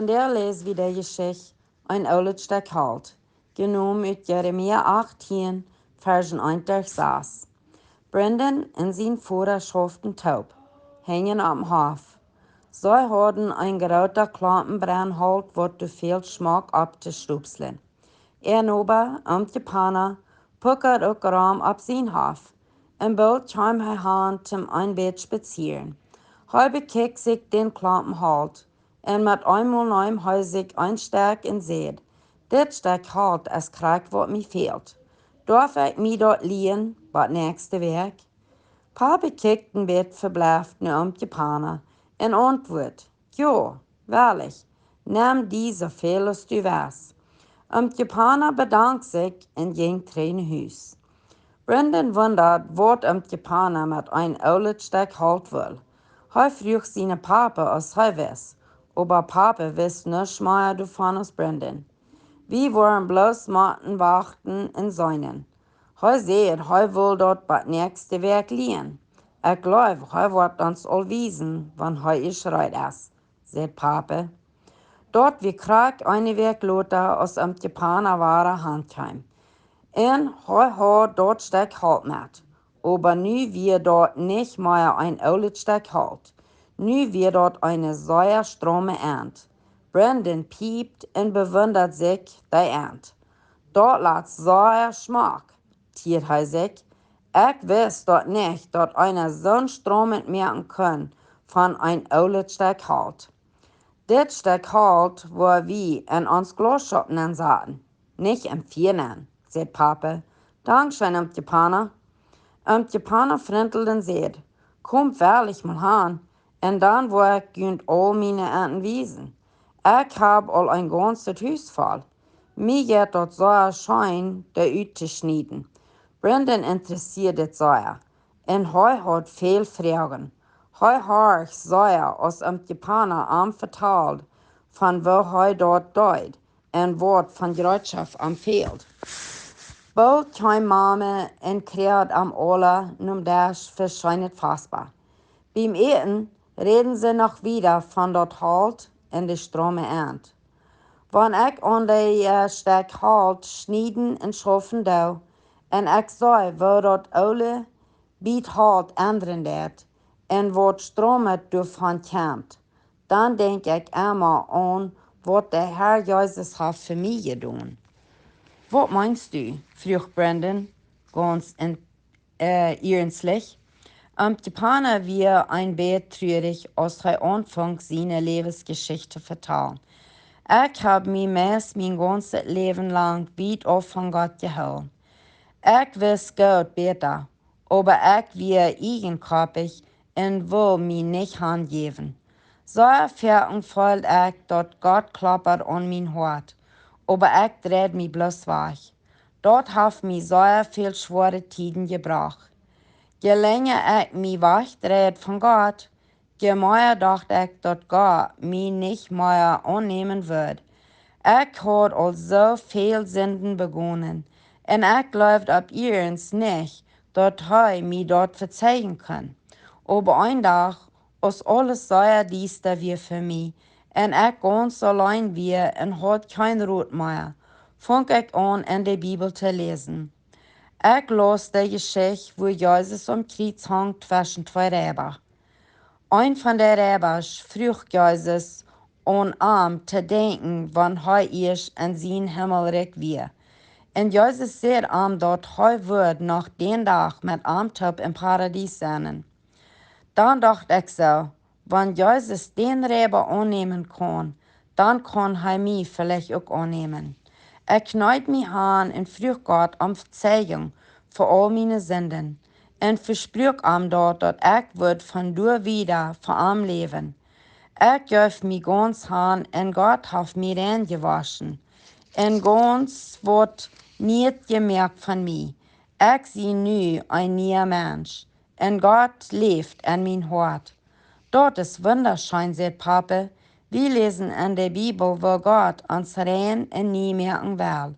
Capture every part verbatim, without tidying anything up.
Vondoag läs wie de Jeschicht Een oolet Stekj Holt, jenomen ut Jeremia achtieen, Varsch eent bat sas. Brendan un sien Voda schauften toop, hinjen aum Hoff. See hauden een groota Klompen Brennholt, waut doa väl schmock opptostopslen. Äa Noba, Omkje Pana, puckad uk rom opp sien Hoff, un boolt kjeem hee han toom een bät spazieren. Hee bekjikjt sikj dän Klompen Holt, un met eemol neem hee sikj een Stekj un säd: "Dit Stekj Holt es krakjt waut mie fält. Darf ekj mie daut lieen bat näakjste Wäakj?" Papa kjikjt een bät veblefft no Omkje Pana un auntwuat: "Jo, wellich, nem die soo väl aus du west." Omkje Pana bedankt sikj un jinkj trigj no Hus. Brendan wundad, waut Omkje Pana met een oolet Stekj Holt wull. Hee fruach sienen Papa, aus hee wist, oba Papa wist nuscht mea doavon aus Brendan. "Wie woaren bloos motten wachten un seenen." Hee säd, hee wull daut bat näakjste Wäakj lieen. "Ekj jleew, hee woat ons aul wiesen, wan hee ieescht reed es," säd Papa. Daut wia krakjt eene Wäakj lota, aus Omkje Pana wada han kjeem. Un hee haud daut Stekj Holt met. Oba nu wia daut nich mea een oolet Stekj Holt. Nu wia daut eene sea strome Ent. Brendan piept un bewundad sikj de Ent. "Daut lat sea schmock," tieed hee sikj. "Ekj wist daut nich, daut eena soon Stromet moaken kunn von een oolet Stekj Holt." "Dit Stekj Holt woa wie en ons Glausschaup nenn saten, nich em Fia nenn," säd Papa. "Dankscheen, Omkje Pana." Omkje Pana frinteld un säd: "Komt wellich mol han, un dan woa ekj junt aul miene Enten wiesen. Ekj hab aul een gaunzet Hus voll. Mie jeit daut sea scheen, dee uttoschnieden." Brendan interessieed dit sea, un hee haud väl Froagen. Hee horcht sea, aus Omkje Pana am vetald von woo hee daut deed un waut von Jereetschoft am fäld. Boolt kjeem Mame un kjrieech am aula nom Desch fa scheenet Vespa. Biem Äten räden see noch wieda von daut Holt un de strome Ent. "Wan ekj aun dee, äh, Stekj Holt schnieden un schaufen doo, un ekj see, woo daut oole Bät Holt endren deit, un waut Stromet doavon kjemt, dan denkj ekj emma aun waut de Herr Jesus haft fa mie jedonen." "Waut meenst du?" fruach Brendan, gaunz en-, äh, iernstlich. Omkje Pana wia een bät trurich, aus hee aunfunk siene Läwensjeschicht to vetalen. "Ekj hab mie meist mien gaunzet Läwen lang wiet auf von Gott jehoolen. Ekj wist goot bäta, oba ekj wia ieejenkoppich un wull mie nich hanjäwen. Sea foaken feeld ekj, daut Gott kloppad aun mien Hoat, oba ekj dreid mie bloos wajch. Daut haft mie sea väl schwoare Tieden jebrocht. Je lenja ekj mie wajchdreid von Gott, je mea docht ekj, daut Gott mie nich mea aunnämen wudd. Ekj haud aul soo väl Sinden begonen, un ekj jleewd opp iernst nich, daut hee mie daut vejäwen kunn. Oba een Dach, aus aules sea diesta wia fa mie, un ekj gaunz auleen wia un haud kjeen Rot mea, funk ekj aun, en de Bibel to läsen. Ekj laus de Jeschicht, wua Jesus aum Kjriez hunk tweschen twee Reiba. Een von de Reibasch fruach Jesus, aun am to denkjen, wan hee ieescht en sien Himmelrikj wia. Un Jesus säd am, daut hee wudd noch dän Dach met am toop em Paradies sennen. Dan docht ekj soo: "Wan Jesus dän Reiba aunnämen kaun, dan kaun hee mie veleicht uk aunnämen." Ekj kjneed mie han un fruach Gott om Vejäwunk fa aul miene Sinden un vespruak am daut, daut ekj wudd von doa wieda fa am läwen. Ekj jeef mie gaunz han un Gott haft mie rein jewoschen un gaunz waut Nieet jemoakt von mie. Ekj sie nu een niea Mensch un Gott läft en mien Hoat. "Daut es wundascheen," säd Papa. "Wie läsen en de Bibel, woo Gott ons rein un nie moaken well.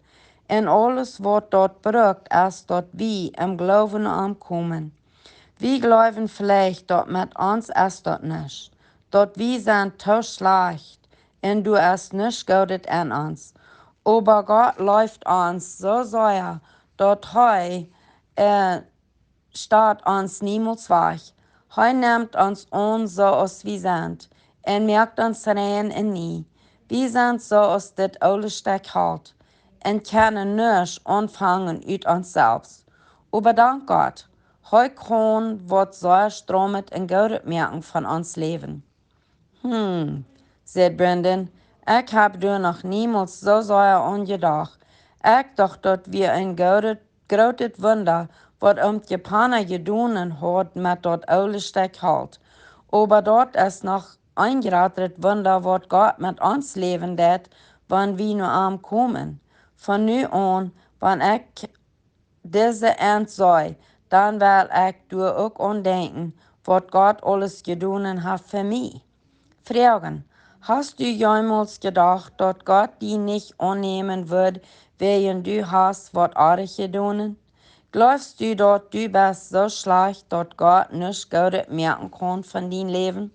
Un aules, waut daut brukt, es, daut wie em Gloowen aunkomen. Wie jleewen veleicht, daut met ons es daut nuscht, daut wie sent too schlajcht un doa es nuscht Goodet en ons. Oba Gott leeft ons soo sea, daut hee, äh, stalt ons niemols wajch. Hee nemt ons aun soo aus wie sent un moakt ons rein un nie. Wie sent soo aus dit oole Stekj Holt un kjennen nuscht aunfangen ut ons selfst. Oba dank Gott, hee kaun waut sea Stroomet un Goodet moaken von ons Läwen. Hm, säd Brandon, ekj hab doa noch niemols soo sea aun jedocht. Ekj docht, daut wia een grootet, grootet Wunda, waut Oomkje Penner jedonen haud met daut oole Stekj Holt. Oba daut es noch een jratret Wunda, waut Gott met ons Läwen deit, wan wie no am komen. Von nu aun, wan ekj dise Ent see, dan well ekj doa uk aun denkjen, waut Gott aules jedonen haft fa mie. Froagen: Hast du jemols jedocht, daut Gott die nich aunnämen wudd, wäajen du hast waut oajch jedonen? Jleefst du, daut du best soo schlajcht, daut Gott nuscht Goodet moaken kaun von dien Läwen?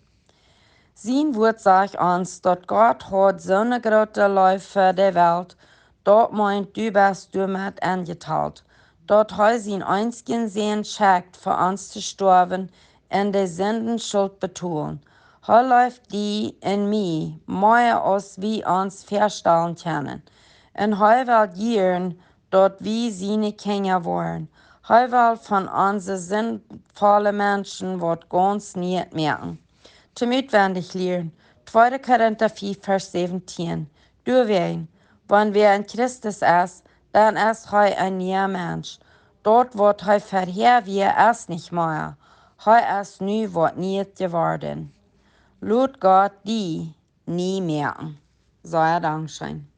Sien Wuat sajcht ons, daut Gott haud soone groote Leew fa de Welt, daut meent, du best doamet enjetalt, daut hee sien eensjen Sän schekjt, fa ons to stoawen un de Sindenschult betolen. Hee leeft die un mie mea aus wie ons väastalen kjennen. Un hee well jieren, daut wie siene Kjinja woaren. Hee well von onse sindvolle Menschen waut gaunz Nieet moaken. Toom utwendich lieren, tweede Korinta fief, Varsch säwentieen. Doawäajen, wan wäa en Christus es, dan es hee een niea Mensch. Daut, waut hee verhäa wia, es nich mea. Hee es nu waut Nieet jeworden. Lot Gott die nie moaken. Sea dankscheen.